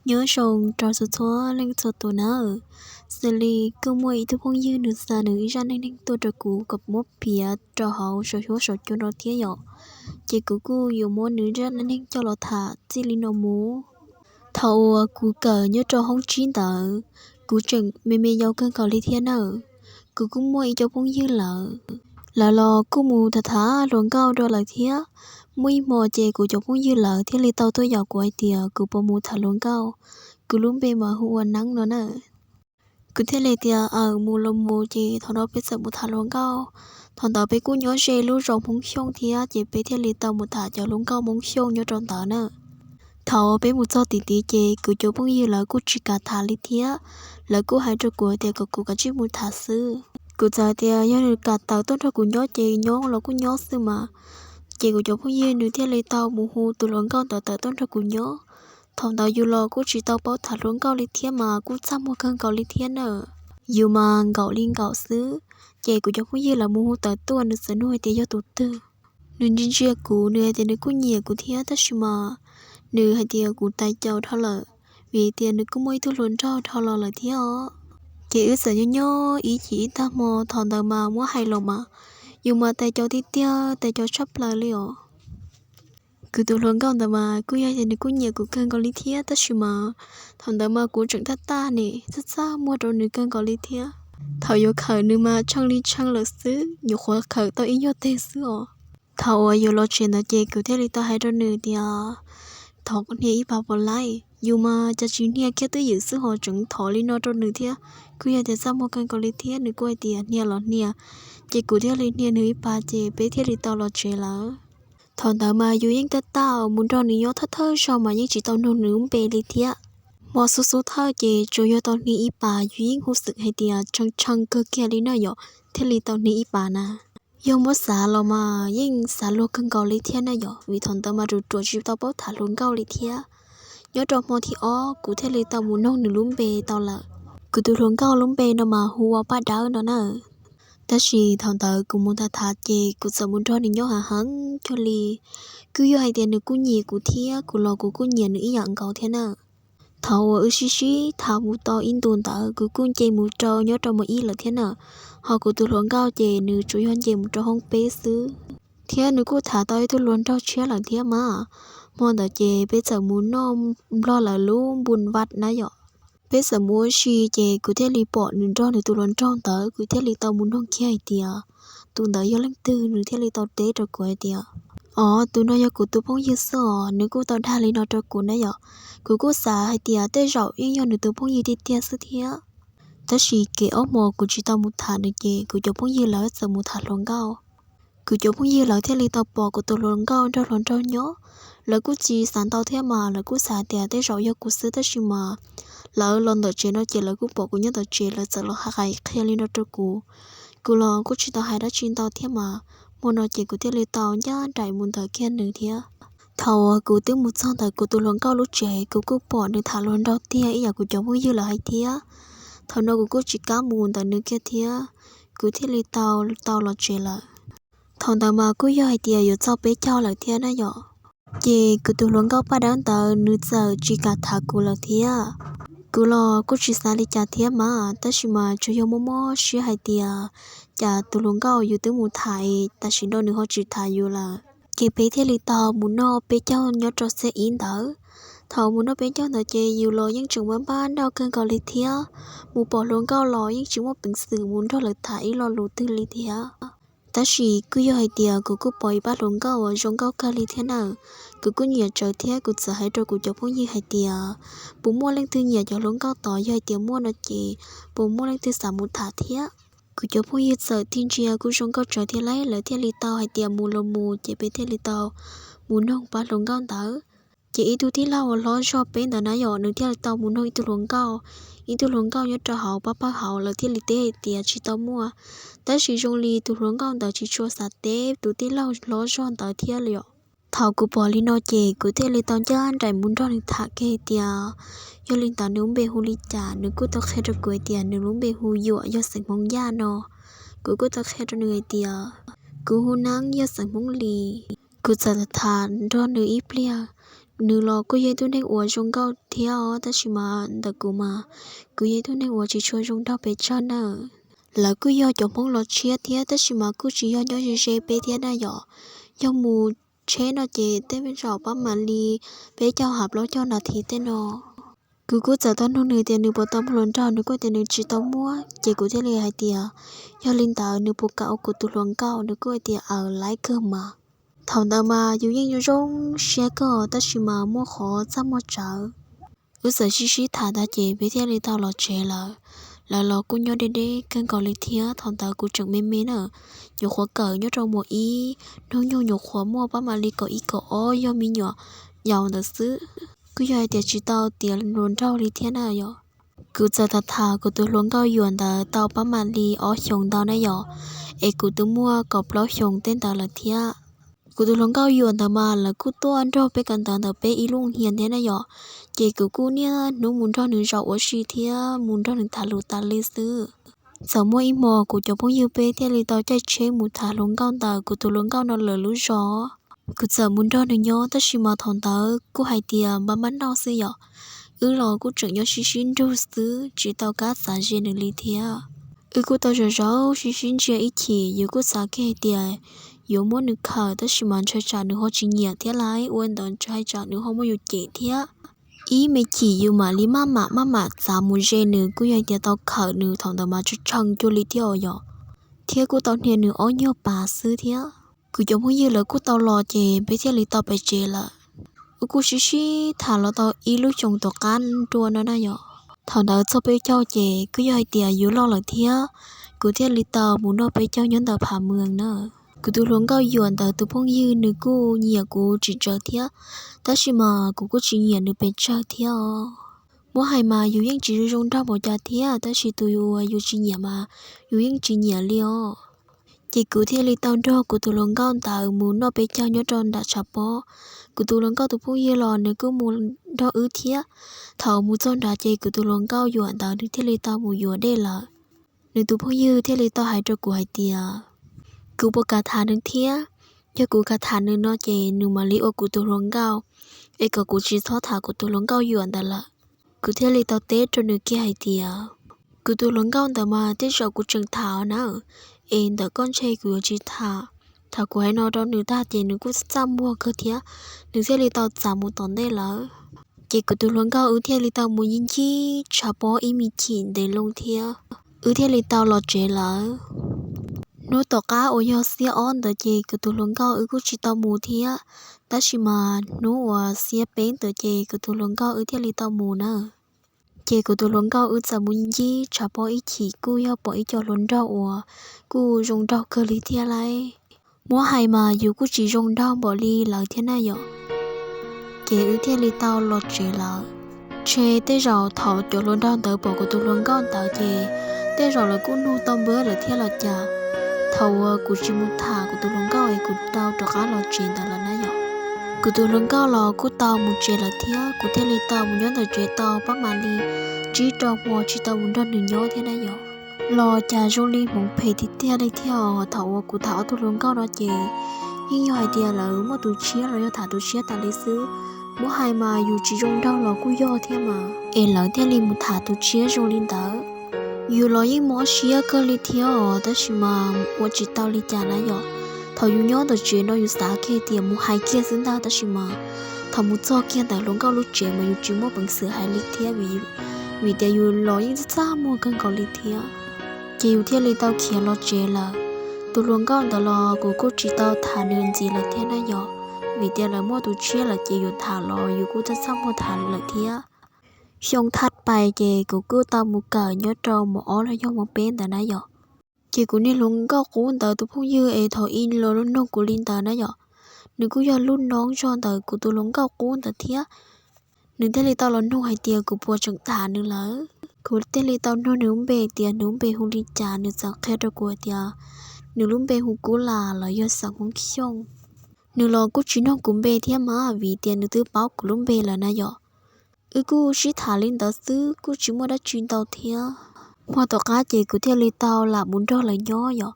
Nyob zoo rau txhua txhua leej txhua tus nawb. Xws li kuj muaj ib tug phooj ywg nws xa nws ib zaj neej neeg tuaj rau kuv kom muab piav rau hauv saum huab saum cua no thiab yom. Ces kuv kuj yuav muab nws zaj neej neeg coj los tham txij li no mus. Thaum uas kuv kawm nyob rau hoob tsib ntawd, kuv tseem me me yau kawg nkaus li thiab nawb. Kuv kuj muaj ib co phooj ywg lawm, lawv los kuj mus tham tham hluas nkauj rau lawv thiab. Muaj ib hmo ces kuv cov phooj ywg lawv thiaj li tau tuaj yaum kuv hais tias kuv puas mus tham hluas nkauj. Kuv lub npe mas hu ua Neeb no na. Kuv thiaj li tias, aws, mus los mus, ces thaum no peb txawm mus tham hluas nkauj. Thaum ntawd peb kuj nyob ze lub zos Hmoob Xyooj thiab, ces peb thiaj li tau mus tham cov hluas nkauj Hmoob Xyooj nyob rau ntawd na. Thaum peb mus txog tim tid ces kuv cov phooj ywg lawv kuj tsis kam tham li thiab. Lawv kuj hais rau kuv tias kom kuv kav tsij mus tham xwb. Kuv txawm tias yog nws kam tawm tuaj nrog kuv nyob ces nyob los kuj nyob xwb mas. Ces kuv cov phooj ywg nws thiaj li tau mus hu tus hluas nkauj ntawd tawm tuaj nrog kuv nyob. Thaum ntawd yus los kuj tsis tau paub tham hluas nkauj li thiab mas kuj txaj muag kawg nkaus li thiab na. Yus mas nkaum li nkaum xwb. Ces kuv cov phooj ywg lawv mus hu tawm tuaj, nws txawm nug hais tias yog tus twg. Nws ntsia ntsia kuv, nws hais tias nws kuj nyiam kuv thiab, tab sis mas nws hais tias kuv tais caus dhau lawm, vim tias nws kuj muaj ib tug hluas nraug dhau los lawm thiab os. Ces wb txawm nyob nyob ib chim ib tag hmo, thaum ntawd mas muab hais los mas, yus mas tais caus tiag tiag, tais caus tshaj plaws li os. Kuv tus hluas nkauj ntawd mas kuj yog tias nws kuj nyiam kuv kawg nkaus li thiab, tab sis mas thaum ntawd mas kuv tseem taj taj ne, txaj txaj muag rau nws kawg nkaus li thiab. Thaum yuav khawm nws mas tsheej li tsheej lawm xwb, nyuam qhuav khawm tau ib nyuag teg xwb os. Thaum uas yuav los tsev ntawd ces kuv thiaj li tau hais rau nws tias, thov hnia ib pas puas laij? Yus mas cas tsis hnia kiag twj ywm xwb ho tseem thov li no rau nws thiab. Kuj yog tias txaj muag kawg nkaus li thiab, nws kuj hais tias hnia los hnia. Ces kuv thiaj li hnia nws ib pas ces peb thiaj li tau los tsev lawm. Thaum ntawd mas yus yeej taj taj mus nrog nws nyob thawj thawj zaug mas yeej tsis tau nug nws lub npe li thiab. Hmo xub xub thawj ces tsuas yog tau hnia ib pas, yus yeej hu xwm hais tias tshee tshee kawg kiag li na yom, thiaj li tau hnia ib pas na. Yog muab xav los mas yeej xav luag kawg nkaus li thiab na yom, vim thaum ntawd mas ruam ruam tsis tau paub tham hluas nkauj li thiab. Nyob rau hmo thib ob kuv thiaj li tau mus noog nws lub npe tau lawm. Kuv tus hluas nkauj lub npe no mas hu ua Paj Dawb no na. Tab sis thaum ntawd kuv mus tham tham ces kuv txawm mus nrog nws nyob heev heev cuag li. Kuj yog hais tias nws kuj nyiam kuv thiab, kuv los kuv kuj nyiam nws ib yam nkaus thiab na. Thaum uas wb sib sib tham mus tau ib ntus ntawd kuv kuj nce mus rau nyob rau mos ib lawm thiab na. Ho kuv tus hluas nkauj ces nws tsuas yog nce mus rau hoob peb xwb. Thiab nws kuj tham tau ib tug hluas nraug tshiab lawm thiab mas. Hmo ntawd ces peb txawm mus noj nplog lawv lub npun vaj na yom. Peb txawm mus ua si ces kuv thiaj li pom nws nrog nws tus hluas nraug ntawd, kuv thiaj li tau mus noog kiag hais tias tus ntawd yog leej twg, nws thiaj li tau teb rau kuv hais tias, o, tus no yog kuv tus phooj ywg xwb os, nws kuj tau dag li no rau kuv na yom. Kuv kuj xav hais tias tej zaum yeej yog nws tus phooj ywg tiag tiag xwb thiab. Tab sis kev ob hmos kuv tsis tau mus tham nws ces kuv cov phooj ywg lawv txawm mus tham hluas nkauj. Kuv cov phooj ywg lawv thiaj li tau pom kuv tus hluas nkauj nrog hluas nraug nyob. Lawv kuj tsis xav ntau thiab mas, lawv kuj xav tias tej zaum yog kuv xwb, tab sis mas lawv los ntawm tsev no ces lawv kuj pom kuv nyob ntawm tsev, lawv txawm los hais qhia li no rau kuv. Kuv los kuj tsis tau hais dab tsi ntau thiab mas, hmo no ces kuv thiaj li tau ncaj nraim mus ntawm kiag nws thiab. Thaum uas kuv twb mus txog ntawm kuv tus hluas nkauj lub tsev, kuv kuj pom nws tham hluas nraug tiag ib yam kuv cov phooj ywg lawv hais thiab. Thaum no kuv kuj tsis kam mus ntawm nws kiag thiab, kuv thiaj li tau tau los tsev lawm. Thaum ntawd mas kuj yog hais tias yuav txog peb caug lawm thiab na yom. Ces kuv tus hluas nkauj Paj Dawb ntawd nws txawm tsis kam tham kuv lawm thiab. Kuv los kuj tsis xav li cas thiab mas, tab sis mas tsuas yog muaj mob siab hais tias cas tus hluas nkauj yus twb mus tham, tam sim no nws ho tsis tham yus lawm. Ces peb thiaj li tau mus noj peb caug nyob rau xab ib ntawd. Thaum mus noj peb caug ntawd ces yus los yeej tseem npaj npaj noj kawg nkaus li thiab. Mus pom hluas nkauj los yeej tsis muaj peev xwm mus nrog lawv tham ib lo lus twg li thiab. Tab sis kuj yog hais tias kuv kuj pom ib pab hluas nkauj uas zoo nkauj kawg li thiab na. Kuv kuj nyiam tsawv thiab, kuv txawm hais rau kuv cov phooj ywg hais tias, puas muaj leej twg nyiam cov hluas nkauj tod, yog hais tias muaj no ces puas muaj leej twg xav mus tham thiab. Kuv cov phooj ywg txawm tig ntsia kuj zoo nkauj tsawv thiab lauj, lawv thiaj li tau hais tias mus los mus, ces peb thiaj li tau mus noog pab hluas nkauj ntawd. Ces ib tug tij laug uas hlob zog peb ntawd na yom, nws thiaj li tau mus noog ib tug hluas nkauj, ib tug hluas nkauj nyob rau hauv pab pawg hauv, lawv thiaj li teb hais tias tsis tau muaj. Tab sis zoo li tus hluas nkauj ntawd tsis tshua xav teb tus tij laug hlob zog ntawd thiab li os. Thaum kuv pom li no ces kuv thiaj li tau ncaj nraim mus nrog nws tham kiag hais tias yog li ntawd nws lub npe hu li cas. Nws kuj tau qhia rau kuv hais tias nws lub npe hu Yuam, yog xeem Hmoob Yaj no. Kuv kuj tau qhia rau nws hais tias kuv hu Neeb, yog xeem Hmoob Lis. Kuv txawm tham nrog nws ib pliag, Nws los kuj yog ib tug neeg uas zoo nkauj thiab os, tab sis mas ntawm kuv mas kuv yog ib tug neeg uas tsis tshua zoo nraug pes tsawg nawb. Lawv kuj yog cov Hmoob los tshiab thiab, tab sis mas kuj tsis yog nyob ze ze peb thiab na yom. Yog mus tsheb no ces tej zaum pab mam li peb caug ha plaub caug nas this tej no. Kuv kuj txawm tau nug nws tias nws puas tau muaj hluas nraug, nws kuj tias nws tsis tau muaj, ces kuv thiaj li hais tias yog li ntawd nws puas kam ua kuv tus hluas nkauj, nws kuj hais tias aws, laib kawg mas. Thaum ntawd mas yus yeej zoo siab kawg tab sis mas muaj qhov txaj muag tsawv. Wb txawm sib sib tham tas ces peb thiaj li tau los tsev lawm. Lawv los kuj nyob deb deb kawg nkaus li thiab, thaum ntawd kuv tseem me me na, nyuam qhuav kawm nyob rau mos ib, hnub nyoog nyuam qhuav muaj pab mam li kaum ib kaum ob, yog me nyuam yaus ntawd xwb, kuj yog hais tias tsis tau tiav hluas nraug li thiab na yom. Kuv txawm tham tham kuv tus hluas nkauj yuam ntawd tau pab mam li ob xyoos ntau na yom, es kuv twb muaj kaum plaub xyoos tej ntawd lawm thiab. Kuv tus hluas nkauj yuam ntawd mas lawv kuj tuaj nrog peb kawm ntawv ntawm peb ib lub hia thiab na yom, ces kuv kuj niaj hnub mus nrog nws zaum ua si thiab mus nrog nws tham lus tas li xwb. Txawm muaj ib hmos kuv cov phooj ywg peb thiaj li tau caij tsheb mus tham hluas nkauj ntawm kuv tus hluas nkauj no lawv lub zos. Kuv txawm mus nrog nws nyob tab sis mas thaum ntawd kuj hais tias npab npab nauj xwb yom, wb los kuj tseem nyob sib sib nrug xwb tsis tau kam xav ze nws li thiab. Wb kuj tau zaum zaum sib sib ntsia ib chim, yus kuj xav kiag hais tias yuav muab nws khawm tab sis mas ntshai tsam nws ho tsis nyiam thiab lauj, ua ntawd ntshai tsam nws ho muab yus cem thiab. Ib me chim yus mam li maj mam maj mam xav mus ze nws, kuj yog tias tau khawm nws thaum ntawd mas tsawg tsheej cuag li thiab os yom, thiab kuj tau hnia nws ob nyuag pas xwb thiab. Kuv cov phooj ywg lawv kuj tau los ces peb thiaj li tau pem tsev lawm. Wb kuj sib sib tham los tau ib lub xyoos tom qab nrua no na yom. Thaum ntawd txog peb caug ces kuj yog hais tias yus loj lawm thiab, kuv thiaj li tau mus noj peb caug nyob ntawm Phav Mws na. Kuv tus hluas nkauj yuam ntawd tus phooj ywg nws kuj nyiam kuv tsis tsawg thiab, tab sis mas kuv kuj tsis nyiam nws pes tsawg thiab os. Muab hais mas yus yeej tsis zoo nraug npaum cas thiab, tab sis tus uas yus tsis nyiam mas yus yeej tsis nyiam li os. Ces kuv thiaj li tau nrog kuv tus hluas nkauj ntawd mus noj peb caug nyob rau nram tshav pob. Kuv tus hluas nkauj tus phooj ywg los nws kuj mus nrog wb thiab. Thaum mus txog nrad ces kuv tus hluas nkauj yuam ntawd nws thiaj li tau mus yuav dej lawm. Nws tus phooj ywg thiaj li tau hais rau kuv hais tias kuv puas kam tham nws thiab, yog kuv kam tham nws no ces nws mam li ua kuv tus hluas nkauj, es kom kuv tsis txhob tham kuv tus hluas nkauj yuam ntawd lawm. Kuv thiaj li tau teb rau nws kiag hais tias kuv tus hluas nkauj ntawd mas tej zaum kuv tseem tham na, es ntawm koj ntshe kuv yuav tsis tham. Thaum kuv hais no rau nws tag ces nws kuj txaj muag kawg thiab, nws thiaj li tau txav mus tom ntej lawm. Ces kuv tus hluas nkauj wb thiaj li tau mus ncig tshav pob ib me chim ntev loo thiab, wb thiaj li tau los tsev lawm. Hnub tom qab uas yog xiab ob ntawd ces kuv tus hluas nkauj wb kuj tsis tau mus thiab, tab sis mas hnub uas xiab peb ntawd ces kuv tus hluas nkauj wb thiaj li tau mus na. Ces kuv tus hluas nkauj wb txawm mus ncig tshav pob ib chim kuj yog pom ib co hluas nraug uas kuj zoo nraug kawg li thiab lauj. Muab hais mas yus kuj tsis zoo nraug npaum li lawv thiab na yom. Ces wb thiaj li tau los tsev lawm. Ntshe tej zaum thaum cov hluas nraug ntawd pom kuv tus hluas nkauj ntawd ces tej zaum lawv kuj nug tau npawb lawm thiab los cas. Thaum uas kuv tsis mus tham kuv tus hluas nkauj es kuv tau rov qab los tsev ntawd lawm na yom. Kuv tus hluas nkauj los kuj tau mus tsev lawm thiab, kuv thiaj li tau mus nyob ntawm tsev tau pab mam li tsib rau hmo tsis tau mus nrog nws nyob thiab na yom. Los cas zoo li hmoov phem tiag tiag li thiab os, thaum uas kuv tham ob tug hluas nkauj no ces yeej yog hais tias lawv muaj tus tshiab los yog tham tus tshiab tas li xwb. Muab hais mas yus tsis zoo nraug los kuj yog thiab mas, es lawv thiaj li mus tham tus tshiab zoo li ntawd. Yus los yeej mob siab kawg li thiab os, tab sis mas ua tsis tau li cas na yom. Thaum yus nyob ntawm tsev no yus xav kiag tias mus hais kiag xwb ntag, tab sis mas thaum mus txog kiag ntawm hluas nkauj lub tsev mas yus tsis muaj peev xwm hais li thiab, vim tias yus los yeej txaj muag kawg nkaus li thiab. Ces yus thiaj li tau khiav los tsev lawm. Tus hluas nkauj ntawd los kuv kuj tsis tau tham nws ntxiv lawm thiab na yom, vim tias lawv muaj tus tshiab lawm ces yus tham los yus kuj txaj txaj muag tham lawm thiab. Xyoo thaj pais ces kuv kuj tau mus kawm nyob rau mos ob los yog mos peb ntawd na yom. Ces kuv niag hluas nkauj qub ntawd tus phooj ywg es thaum ub los nug kuv li ntawd na yom, nws kuj yog lub noob zog ntawm kuv tus hluas nkauj qub ntawd thiab. Nws thiaj li tau los nug hais tias kuv puas tseem tham nws lawm. Kuv thiaj li tau nug nws lub npe tias nws lub npe hu li cas, nws txawm qhia rau kuv hais tias nws lub npe hu Kub Las los yog xeem Hmoob Xyooj. Nws los kuj tsis nug kuv npe thiab mas vim tias nws twb paub kuv lub npe lawm na yom. Wb kuj sib tham li ntawd xwb kuj tsis muaj dab tsi ntau thiab. Hmo tom qab ces kuv thiaj li tau lam mus nrog lawv nyob yom.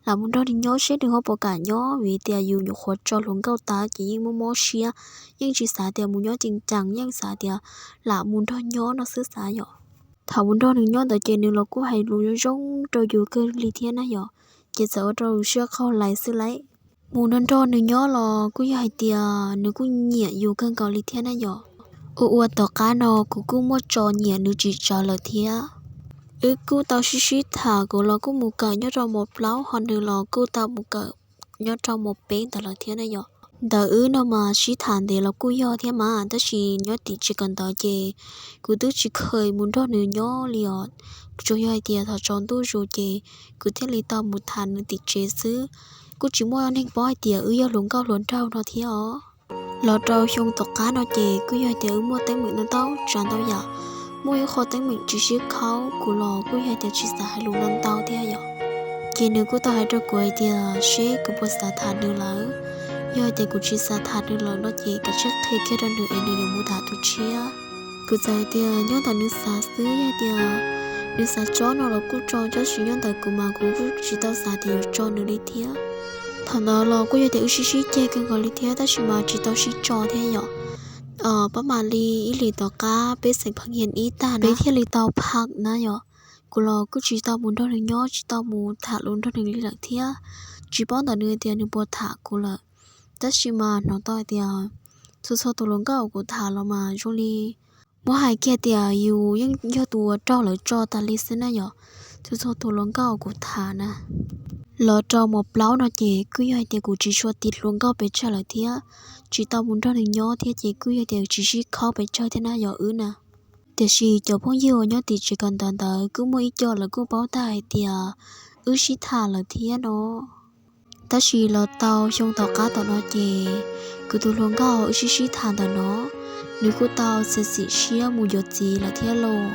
lam mus nrog nws nyob seb nws ho puas kam nyob, vim tias yus nyuam qhuav tso hluas nkauj tas ces yeej mob mob siab, yeej tsis xav tias mus nyob ceev ceev, yeej xav tias lam mus nrog nyob no xwb xav yom. Thaum mus nrog nws nyob ntawd ces nws los kuj hais lus zoo zoo rau yus kawg li thiab na yom, ces txawm ua rau yus siab qaug lais xwb lauj. Mus nrog nrog nws nyob los kuj yog hais tias nws kuj nyiam yus kawg nkaus li thiab na yom. Ua ua tom qab no kuv kuj muaj tso nyiam nws tsis tsawg lawm thiab. Wb kuj tau sib sib tham, kuv los kuj mus kawm nyob rau mos plaub, ho nws los kuj tau mus kawm nyob rau mos peb ntawd lawm thiab na yom. Ntawm wb no mas sib tham ntev los kuj yog thiab mas, tab sis nyob tim tsev kawm ntawv ces kuv twb tsis kheev mus nrog nws nyob li os. Tsuas yog hais tias thaum tsaus ntuj zus ces kuv thiaj li tau mus tham nws tim tsev xwb. Kuj tsis muaj neeg paub hais tias wb yog hluas nkauj hluas nraug no thiab os. Los rau xyoo tom qab no ces kuj yog hais tias wb muaj teeb meem ntau ntau tsav ntau yam, muaj ib qho teeb meem tsis sib khaub, kuv los kuj yog hais tias tsis xav hais lus ntau ntau thiab yom. Ces nws kuj tau hais rau kuv hais tias seb kuv puas xav tham nws lawm. Yog hais tias kuv tsis xav tham nws lawm no ces kav tsij qhia kiag rau nws es nws yuav mus tham tus tshiab. Kuv txawm hais tias nyob ntawm nws xav xwb, yog hais tias nws xav tso no los kuj tso, tab sis nyob ntawm kuv mas kuv kuj tsis tau xav tias yuav tso nws li thiab. Thaum ntawd los kuj yog tias wb sib sib ceg kawg nkaus li thiab, tab sis mas tsis tau sib tso thiab yom. Pab mam li ib hlis tom qab peb xeem pheej hias ib tag peb thiaj li tau phaj na yom. Kuv los kuj tsis tau mus nrog nws nyob, tsis tau mus tham lus nrog nws li lawm thiab. Tsis paub ntawm nws tias nws puas tham kuv lawm, tab sis mas hnov tau hais tias txhua txhua tus hluas nkauj uas kuv tham los mas zoo li muab hais kiag tias yus yeej yog tus uas raug lawv tso tas li xwb na yom. Txhua txhua tus hluas nkauj uas kuv tham na, los rau mos plaub no ces kuj yog hais tias kuv tsis tshua tiv hluas nkauj pes tsawg lawm thiab, tsis tau mus nrog nws nyob thiab ces kuj yog tias tsis sib khaub pes tsawg thiab na yom wb na. Tiam sis cov phooj ywg uas nyob tim tsev kawm ntawv ntawd kuj muaj ib co lawv kuj paub tag hais tias wb sib tham lawm thiab no. Tab sis los tau xyoo tom qab tom no ces kuv tus hluas nkauj wb sib sib tham ntawm no, nws kuj tau txiav txim siab mus yuav txiv lawm thiab lauj.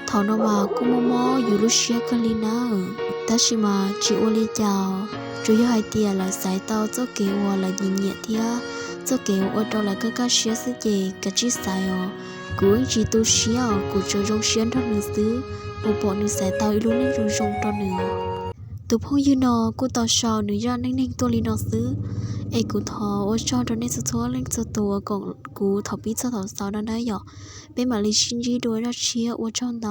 Thaum no mas kuj mob mob yus lub siab kawg li nawb, tab sis mas tsis ua li cas, tsuas yog hais tias lawv xaiv tau txoj kev uas lawv nyiam nyiam thiab txoj kev uas ua rau lawv kaj kaj siab xwb ces kav tsij xaiv os. Kuv yeej tsis tu siab os, kuv tsuas zoo siab nrog nws xwb, uas pom nws xaiv tau ib lub neej zoo zoo rau nws. Tus phooj ywg no kuj tau sau nws zaj neej neeg tuaj li no xwb, es kuv thov ua tsaug rau nej txhua txhua leej txhua tus uas koom kuv thaum pib txog thaum xaus no nawb yom. Peb mam li sib ntsib dua zaj tshiab, ua tsaug ntau.